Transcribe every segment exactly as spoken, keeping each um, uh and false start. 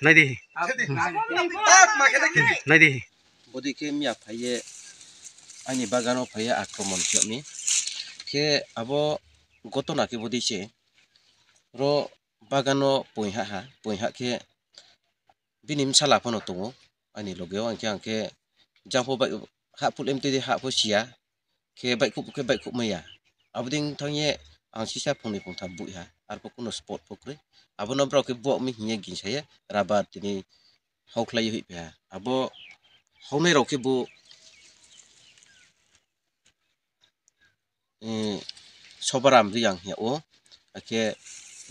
Naidi. Naidi. Bodi khe miya phaiye ani bagano phaiye akromon khe mi. Khe abo gotona khe bodi se ro bagano poiha ha, poiha khe bini bwsala phano tongo ani logeo, hwnkhe ang khe jang pho bai ha phul M T D ha pho siya, khe baihkhouh khe baihkhouh maya. Aboding thangye ang sisa phungnwi phungtham buiha, arpho kuno spot pho kwrwi. Abono borok khe buak mi hinya ginsaye, rabar tini hokhlai hoih phaha. Abo hoknai rok khe bo, eh, Sobaram Riyang hiya o, hakhe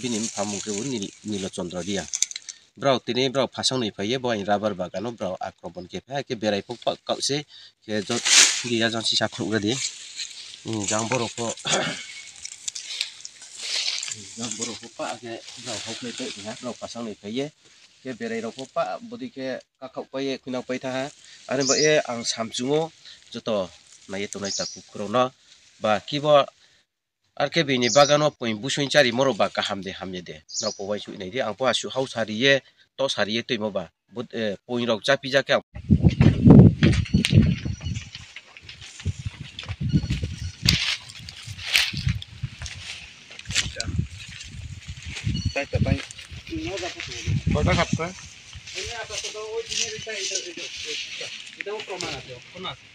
bini bupha mung khe bo Nil-, Nilo Chandra Riyang. Borok tini borok phasang ni phaiye bo ani rabar bagano borok akromon khe phai, hakhe berai phok pa kau se, khe jot giya jang sisa phunuk radi. Hmm, jang borok pho, jang borok pho pa khe borok hok lai phai kha, borok phasang ni phaiye, khe berai rok pho pa bodi khe kakhok pai ye khwinang pai thaha. Ani bagwi ang samchungo joto naiye tongnai takhuk khorokno ba kibo R K B ni bagano poi busui chari moro ba kaham de hamya de. Norok pho uansuk nai di, ang pho aswk hausa riye tosa riye twimo ba. But, eh, poi rok chapi jak khe ang. কয়টা কাটতে? এটা প্রমাণ আছে, অক্ষণ আছে।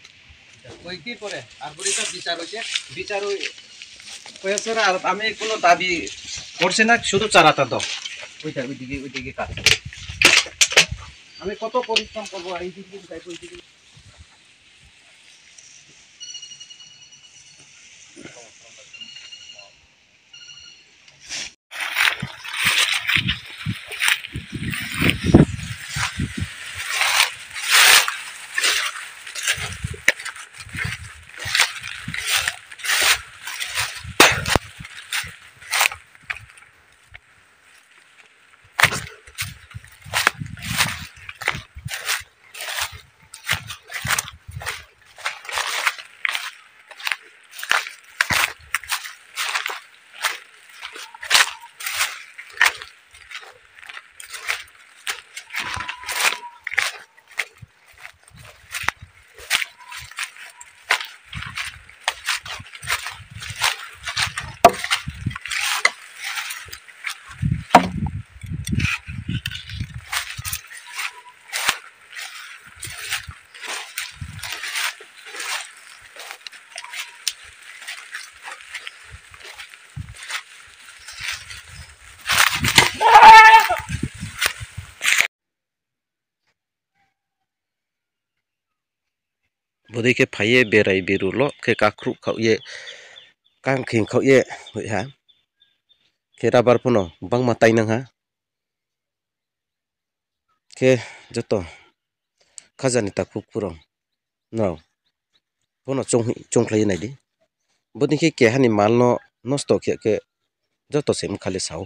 কয়েকদিন পরে, আর পরে এটা বিচার হয়েছে, বিচার হয়ে-, হয়েছে না, আর আমি কোনো দাবি করছি না, শুধু চারাটা দাও। ওইটা, ওইদিকে, ওইদিকে কাজ। আমি কত পরিশ্রম করবো, এই দিকে যাই, ওই দিকে। Bwdwi khe phaiye berai beru lo khe kakhru khaoh ye kangkhing khaoh ye ha khe rabar phano bangma tainang ha khe joto khajani takhuk khurang no phano chongkhlai naidi. Bwdwi khe kehani mal no nosto khe khe joto se wngkhali sao.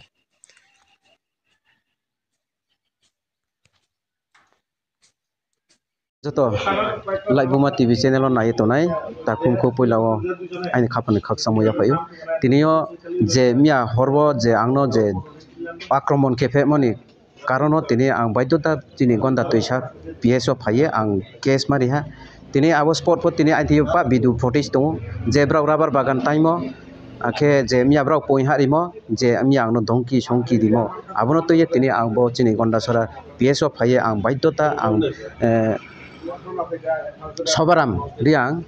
Joto Laibuma T V channel o naiwi tongnai takhum kho puila o aini khapang ni khakchangma yaphaio. Tini o je miya hor o je ang no je akromon khe phaimani karon o tini ang baidhota chini gonda twisa P S o phaiye ang case ma riha. Tini abo spot pho tini aithiyo pa video footage tongo je borok rubber bagan taimo. Akhe je miya borok poi ha rimo, je miya ang no dongki songki rimo, abono twi ye tini ang bo chini Gondasora P S o phai ye ang baidhota ang, eh, Sobaram Riyang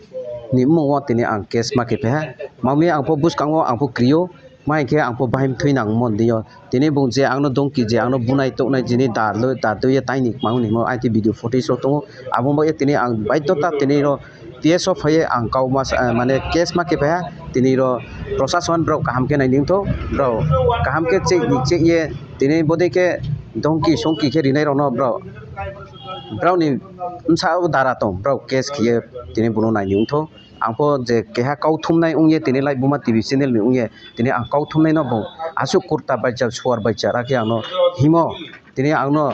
ni bumung o tini ang case ma khe pha. Mami ang pho bwskango ang pho krio, ma hinkhe ang pho bahai thwi nang mon di o. Tini bung je ang no dongki je ang no bunai toknai jini dar loi dar twi ye taini mang ni mo aiti video footage rok tongo. Abo bo ye tini ang baidhota tini ro P S o phai ye ang kau ma sa, eh, mane case ma khe pha, tini ro prosason borok kaham khe nai ning tho, borok kaham khe check ni check ye tini bodei khe dongki songki khe rinai rok no borok, borok ni bwsa o dara tong borok case khe ye tini bono nai ning tho. Ang pho je keha kau thumnai wng ye tini Laibuma T V channel ni wng ye tini ang kau thumnai no bo aswk kurta bai cha suar bai cha ra khe ang no himo. Tini ang no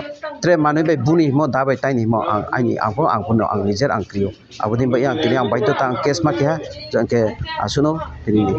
tre manwi bai buni himo da bai taini himo ang aini ang pho ang pho no ang nijer ang krio. Aboni bai ang tini ang baidhota ang case ma keha hwnkhe asuno rini.